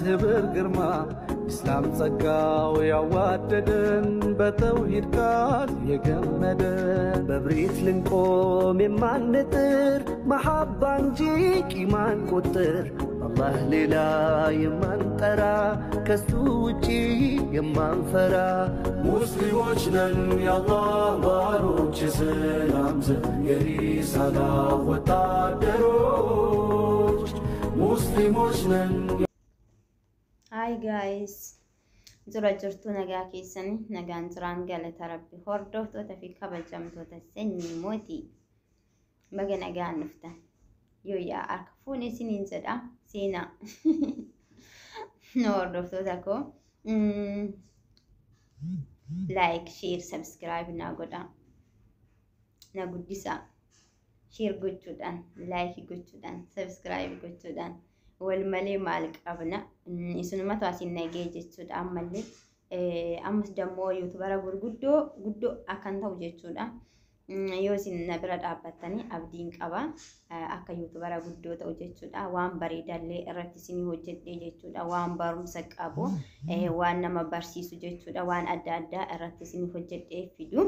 ህብር ግርማ ኢስላም ጸጋው ያዋደደን በተውሂድ ቃል የገመደን በብሪት ልንቆም የማንጥር መሐባ እንጂ ቂማን ቁጥር አላህ ሌላ የማንጠራ ከሱ ውጪ የማንፈራ ሙስሊሞች ነን የአላህ ባሮች የሰላም ዘብ የሪሳላ ወታደሮች ሙስሊሞች ነን። Hi guys, jira jirtu? Nagaa keessanii? Nagaan jiraan, galata rabbi. Hordoftoota fi kabajamtoota sanyii mootii, baga nagaan dhuftan. Yooyyaa, harka fuune isiniin jedha. Seenaa hordoftoota koo, like, share, subscribe naa godhaa, na guddisaa. Share gochuudhaan, like gochuudhaan, subscribe gochuudhaan wal malee maal qabna? Isinumatu asiin nagee jechuudha. Ammallee ammas dammoo YouTubera gurguddoo guddoo akkan ta'u jechuudha. Yoo isin na bira dhaabbattanii abdiin qaba akka YouTubera guddoo ta'u jechuudha. Waan bareedallee irratti isinii hojjedhee jechuudha. Waan barumsa qabu, waan nama barsiisu jechuudha. Waan adda addaa irratti isinii hojjedhee fidu.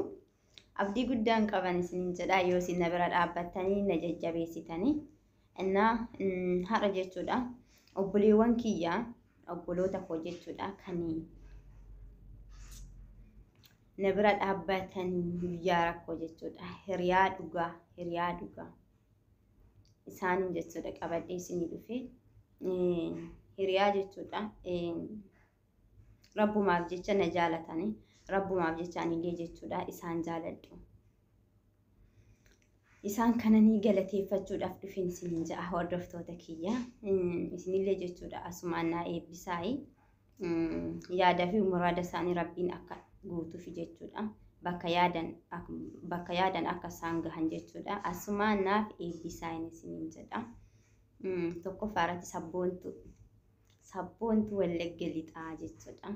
Abdii guddaan qaban isiniin jedha yoo isin na bira dhaabbattanii na jajjabeessitanii. እና har'a jechuudha obboleewwan kiyyaa, obboloota koo jechuudha, kan na bira dhaabbatanii guyyaa rakkoo jechuudha, hiriyaa dhugaa, hiriyaa dhugaa isaanin jechuudha qabadhee isinii dhufe. Hiriyaa jechuudha rabbumaaf jecha na jaalatanii, rabbumaaf jecha anillee jechuudha isaan jaaladhu. Isaan kananii galateeffachuudhaaf dhufin isiniin ja'a hordoftoota kiyya. Isinillee jechuudha asumaan naa eebbisaayi. Yaada fi muraada isaanii rabbiin akka guutuuf jechuudha. Bakka yaadan akka isaan gahan jechuudha. Asumaan naaf eebbisaayin isiniin jedha. Tokkoffaa irratti sabboontu Wallagga Lixaa jechuudha.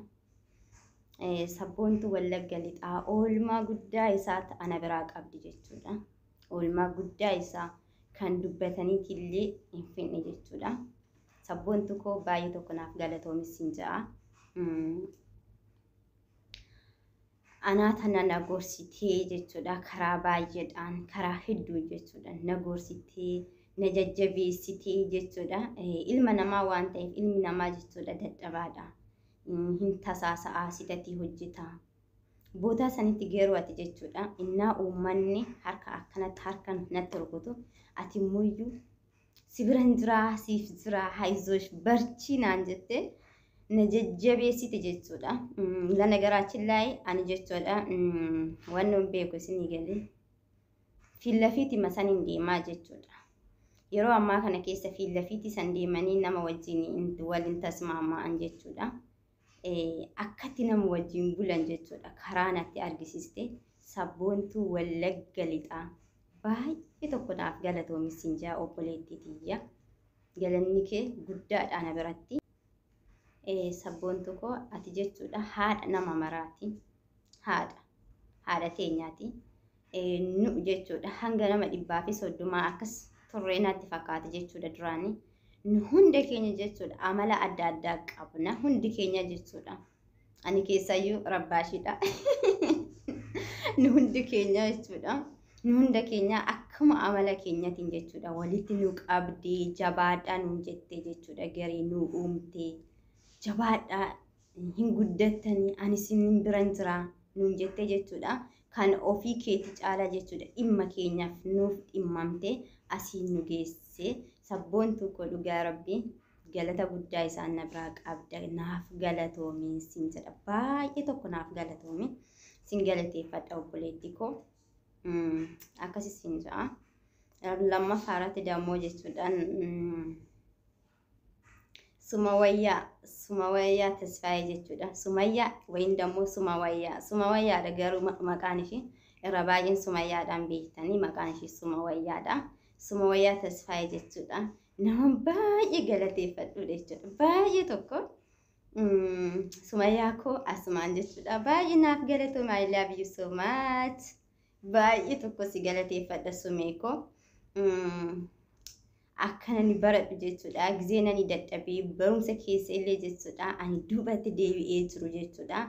Sabboontu Wallagga Lixaa oolmaa guddaa isaa ana biraa qabdi jechuudha. Oolmaa guddaa isaa kan dubbataniitillee hin finne jechuudha. Sabboontu koo, baay'ee tokko naaf galatoomis hin ja'a. Anaa tana na gorsitee jechuudha, karaa baay'eedhaan, karaa hedduu jechuudha na gorsitee, na jajjabeessitee jechuudha. Ilma namaa waan ta'eef, ilmi namaa jechuudha dadhabaadha. Hin tasaasa'aa, sitatii hojjeta. Bootaa sanitti garuu ati jechuudha innaa uummanni harka akkanatti harka natti rukutu, ati immoo si biran jiraa, siif jiraa, hayzoosh barchii naan jettee na jajjabeessite jechuudha. Lana garaachin laayee ani jechuudha waan hin beeku isinii galee fiillafiitti masan deemaa jechuudha. Yeroo ammaa kana keessa fiillafiitti san deemanii nama wajjin waliin tasmaama'an jechuudha. Akkatti nama wajjin bulan jechuudha karaa natti argisiiste. Sabboontuu Wallagga Lixaa, baay'ee tokko naaf galatoomis hin jaa obboleettii tiyya. Galanni kee guddaadha na biratti. Sabboontuu koo, ati jechuudha haadha nama maraati. Haadha. Haadha teenyaati. Nu jechuudha hanga nama 130 akkas turree natti fakkaata jechuudha duraanii. Nu hunda keenya jechuudha amala adda addaa qabna hundi keenya jechuudha. Ani keessayyuu rabbaashiidha. Nu hundi keenya jechuudha. Nu hunda keenya akkuma amala keenyatiin jechuudha walitti nu qabdee, jabaadhaa nuun jettee jechuudha, garee nu uumtee, jabaadhaa, hin guddattanii, ani isin biran jira nuun jettee jechuudha. Kan ofii keetii caalaa jechuudha dhimma keenyaaf nuuf dhimmamtee asiin nu geesse. Sabboontuu koo, dhugaa rabbii galata guddaa isaan na biraa qabda. Naaf galatoomi siin jedha, baay'ee tokko naaf galatoomi, sin galateeffadha obboleettii koo, akkasi siin jedha. Lammaffaa irratti dammoo jechuudhaan Sumawayyaa, Sumawayyaa Tasfaayee jechuudha. Sumayyaa wayin dammoo Sumawayyaa, Sumawayyaadha garuu maqaan ishii irra baay'een Sumayyaadhaan beektanii, maqaan ishii Sumawayyaadha. Sumawayyaa Tasfaayee jechuudha. Nama baay'ee galateeffadhuudha jechuudha. Baay'ee tokko Sumayyaa koo asumaan jechuudha. Baay'ee naaf galatooma. I love you so much. Baay'ee tokko si galateeffadha, Sumee koo. Akkana ni baradhu jechuudha. Gizeen ani dadhabee barumsa keessa illee jechuudha. Ani duubatti deebi'ee jiru jechuudha.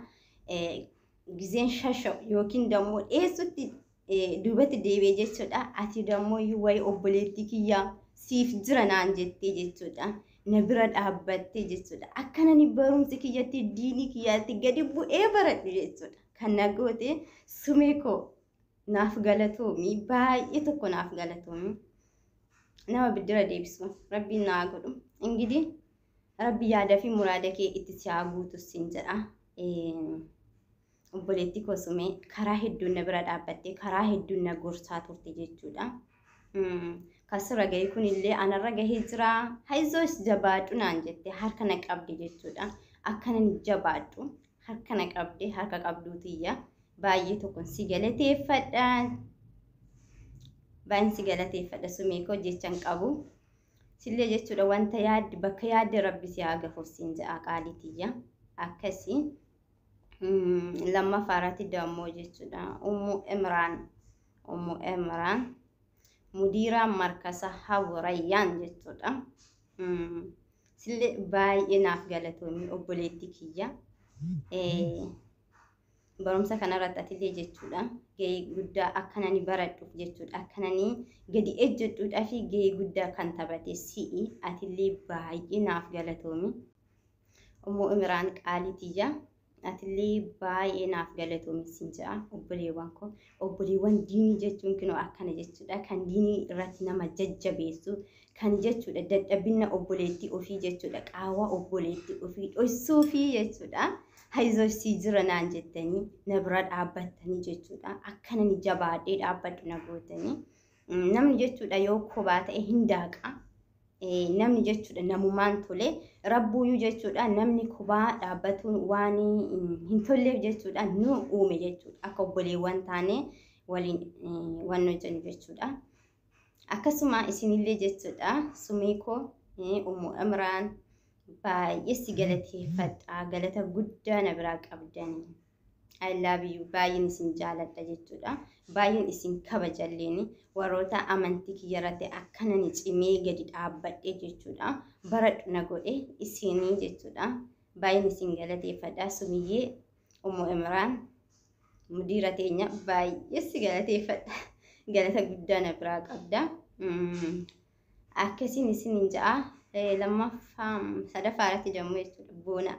Gizeen shasha'u yookiin dammoo dheessutti duubatti deebi'ee jechuudha. Ati dammoo wayi obboleettii kiyyaa siif jira naan jettee jechuudha. Na bira dhaabbattee jechuudha. Akkana ni barumsi kiyyatti, diinii kiyyaatti gadi bu'ee baradhu jechuudha. Kan na goote Sumee koo, naaf galatoomi, baay'ee tokko naaf galatoomi. Nama biddira deebisu rabbiin naa godhu. Ingidi rabbi yaada fi muraada kee itti si haa guutu siin jedha. Obboleettii koo Sumee, karaa hedduun na bira dhaabbattee, karaa hedduun na gorsaa turte jechuudha. Kasirra gahee kunillee anarra gahee jira. Hayizoos jabaadhu naan jette, harka na qabde jechuudha. Akkana ni jabaadhu harka na qabde, harka qabduutiyya. Baay'ee tokkon si galateeffadha. Baay'een si galateeffadha Sumee koo, jechan qabu. Sillee jechuudha, wanta yaadde, bakka yaadde rabbi si haa gahuuf siin jedha, qaalitiyya. Akkasii. Lammaffaa irratti dammoo jechuudha. Ummu Imraan. Ummu Imraan. Mudiiraa markasa Hawrayyaan jechuudha. Sillee baay'ee naaf galatoomi, obboleettii kiyya. Barumsa kanarratti atillee jechuudha gahee guddaa akkanani baradhuuf jechuudha, akkanani gadi ejjedhuudhaa fi gahee guddaa kan taphate si'i, atillee baay'ee naaf galatoomi. Ummu Imraan qaalitiyya. Atillee baay'ee naaf galatoomi siin jedha. Obboleewwan koo, obboleewwan diinii jechuun kinoo akkana jechuudha, kan diinii irratti nama jajjabeessu, kan jechuudha dadhabina obboleettii ofii jechuudha, qaawwa obboleettii ofii dhoksuu fi jechuudha, hayzoosii jira naan jettanii na bira dhaabbattanii jechuudha, akkana ni jabaadhee dhaabbadhu na gootanii. Namni jechuudha yoo kophaa ta'e hin daaqa. Namni jechuudha namumaan tole rabbuuyyuu jechuudha, namni kophaa dhaabbatuun waan hin tolleef jechuudha nu uume jechuudha, akka obboleewwan taane waliin waan hojjennu jechuudha. Akkasuma isinillee jechuudha, Sumee koo, Ummu Imraan, baay'ee si galateeffadha, galata guddaa na biraa qabdanii. I love you, baay'een isin jaaladha jechuudha. Baay'een isin kabajalleeni, warroota amantii kiyya irratti akkanani cimee gadi dhaabbadhe jechuudha. Baradhu na godhe isinii jechuudha. Baay'een isin galateeffadha. Sumiyyee, Ummu Imraan, mudiira teenya, baay'ee si galateeffadha. Galata guddaa na biraa qabda. Akkasiin isiniin ja'a. Lammaffaa, sadaffaa irratti jammu jechuudha. Boona.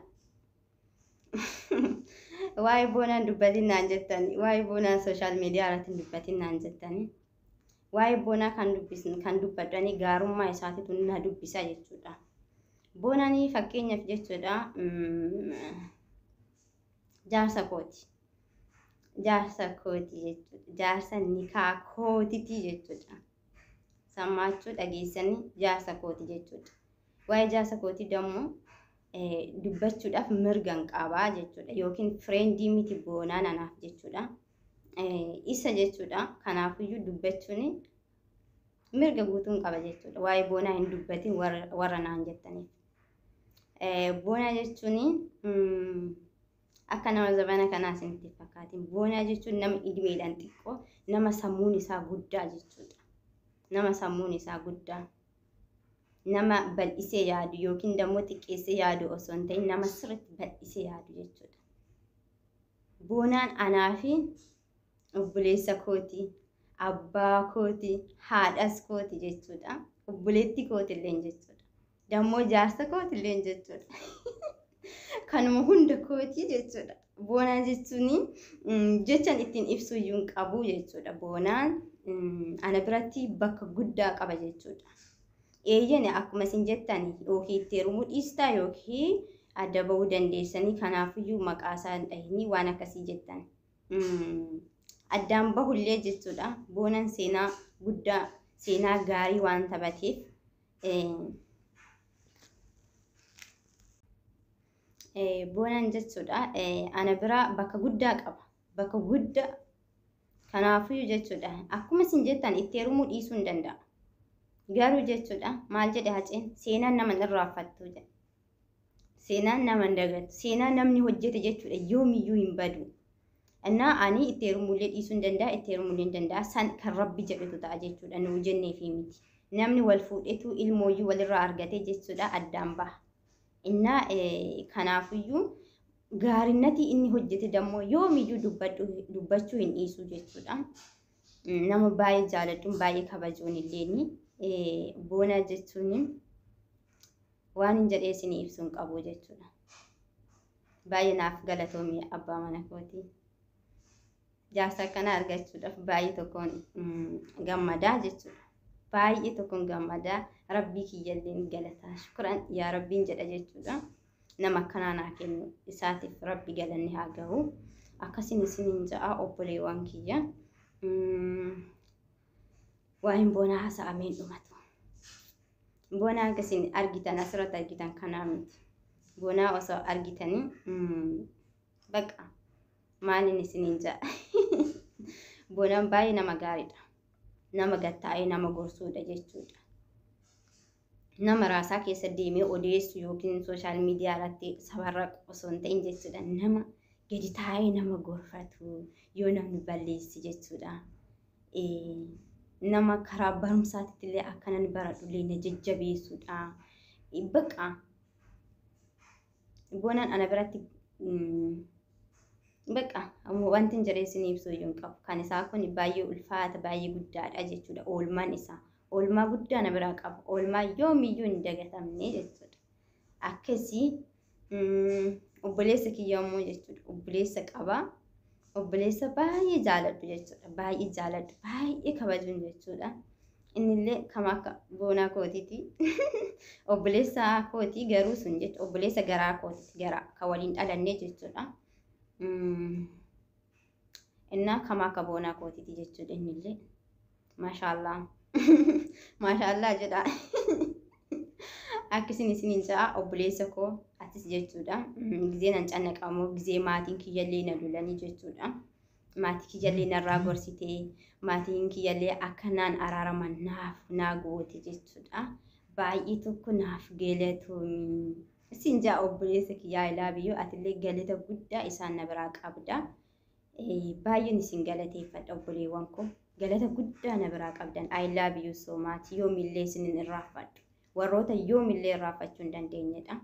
Waa'ee boonaan dubbatin naan jettani, waa'ee boonaan social media irratti dubbatin naan jettani. Waa'ee boonaa kan dubbisn kan dubbadhani gaarummaa isaatitu na dubbisa jechuudha. Boonanii fakkeenyaaf jechuudha, jaarsa kooti. Jaarsa kooti jechuudha. Jaarsa nikaa kootiti jechuudha. Sammaachuu dhageessanii, jaarsa kooti jechuudha. Waa'ee jaarsa kootii dammoo dubbachuudhaaf mirgan qabaa jechuudha. Yookiin friendii miti boonaan anaaf jechuudha. Isa jechuudha. Kanaafiyyuu dubbachuun mirga guutuun qaba jechuudha. Waa'ee boonaa hin dubbatin warra naan jettaniif. Boonaa jechuun akka nama zabana kanaa isinitti fakkaatin. Boonaa jechuun nama idmeedhaan xiqqoo, nama sammuun isaa guddaa jechuudha. Nama sammuun isaa guddaa. Nama bal'isee yaadu yookiin dammoo xiqqeessee yaadu osoo hin ta'in, nama sirriitti bal'isee yaadu jechuudha. Boonaan anaa fi obboleessa kooti, abbaa kooti, haadhas kooti jechuudha. Obboleettii kooti illee jechuudha. Dammoo jaarsa kooti illee jechuudha. Kanuma hunda kooti jechuudha. Boonaa jechuun jechan ittiin ibsuu iyyuu hin qabu jechuudha. Boonaan ana biratti bakka guddaa qaba jechuudha. Eeyyani, akkuma isin jettan, yookiin itti heerumuu dhiistaa yookiin adda bahuu dandeessanii, kanaafiyyuu maqaa isaa hin dhahini waan akkasii jettan. Addaan bahullee jechuudha. Boonaan seenaa guddaa, seenaa gaarii waan taphateef, boonaan jechuudha ana bira bakka guddaa qaba. Bakka guddaa. Kanaafiyyuu jechuudha, akkuma isin jettan itti heerumuu dhiisuu hin danda'a. Garuu jechuudha, maal jedhe Haceen, seenaan nama hin irraanfattu jedhe. Seenaan nama hin dagatu. Seenaan namni hojjete jechuudha yoomiyyuu hin badu. Innaa ani itti heerumuullee dhiisuu hin danda'a, itti heerumuullee hin danda'a. San kan rabbi jedhutu ta'a jechuudha. Nuu jennee fi miti. Namni wal fuudhetu ilmooyyuu walirraa argatee jechuudha addaan baha. Innaa kanaafiyyuu gaarinnati inni hojjete dammoo yoomiyyuu dubbachuu hin dhiisu jechuudha. Nama baay'ee jaaladhuun baay'ee kabajuun illeen boona jechuun waan hin jedhee isinii ibsuu hin qabu jechuudha. Baay'ee naaf galatoomii abbaa mana kootii. Jaarsa akkana argachuudhaaf baay'ee tokkoon gammadaa jechuudha. Baay'ee tokkoon gammadaa, rabbii kiyyallee galataa, shukuran yaa rabbiin jedha jechuudha. Nama akkanaa naa kennu isaatiif rabbi galanni haa gahu. Akkasiin isiniin ja'a obboleewwan kiyya. Waa'een boonaa haasa'ameen dhumatu. Boonaa akkasiin argitan asirratti argitan kanaa miti. Boonaa osoo argitanii baqa maaliin isiniin ja'a. Boonaan baay'ee nama gaariidha. Nama gattaa'ee nama gorsuudha jechuudha. Nama raasaa keessa deemee odeessu yookiin sooshaal miidiyaa irratti sabarraqu osoo hin ta'in jechuudha. Nama gadi taa'ee nama gorfatu yoo namni balleessi jechuudha. Nama karaa barumsaatti illee akkanan baradhu illee na jajjabeessuudha. Baqa boonaan ana biratti baqa wanti hin jedhee isin ibsuu iyyuu hin qabu. Kan isaa kun baay'ee ulfaata, baay'ee guddaadha jechuudha. Oolmaan isaa. Oolmaa guddaa na biraa qaba. Oolmaa yoomiyyuu hin dagatamne jechuudha. Akkasii obboleessa kiyya immoo jechuudha. Obboleessa qaba. Obboleessa baay'ee jaaladhu jechuudha. Baay'ee jaaladhu. Baay'ee kabajuun jechuudha. Innillee kama akka boonaa kootiiti. Obboleessa kootii garuu sun jechuudha. Obboleessa garaa kootiiti. Garaa kan waliin dhalanne jechuudha. Innaa kama akka boonaa kootiiti jechuudha innillee. Maashaallah. Maashaallah jedha. Akkasiin isiniin ja'a obboleessa koo atis jechuudha. Gizee nan cannaqamu, gizee maatiin kiyyallee na lolanii jechuudha. Maatii kiyyallee narraa gorsitee, maatiin kiyyallee akka naan araaraman naaf naa goote jechuudha. Baay'ee tokko naaf galatoomi. Isin ja'a obboleessa kiyyaa ilaa biyyoo, atillee galata guddaa isaan na biraa qabda. Baay'een isin galateeffadha obboleewwan koo. Galata guddaa na biraa qabdan. I love you so much. Yoomillee isin hin irraanfadhu. Warroota yoomillee irraanfachuu hin dandeenyedha.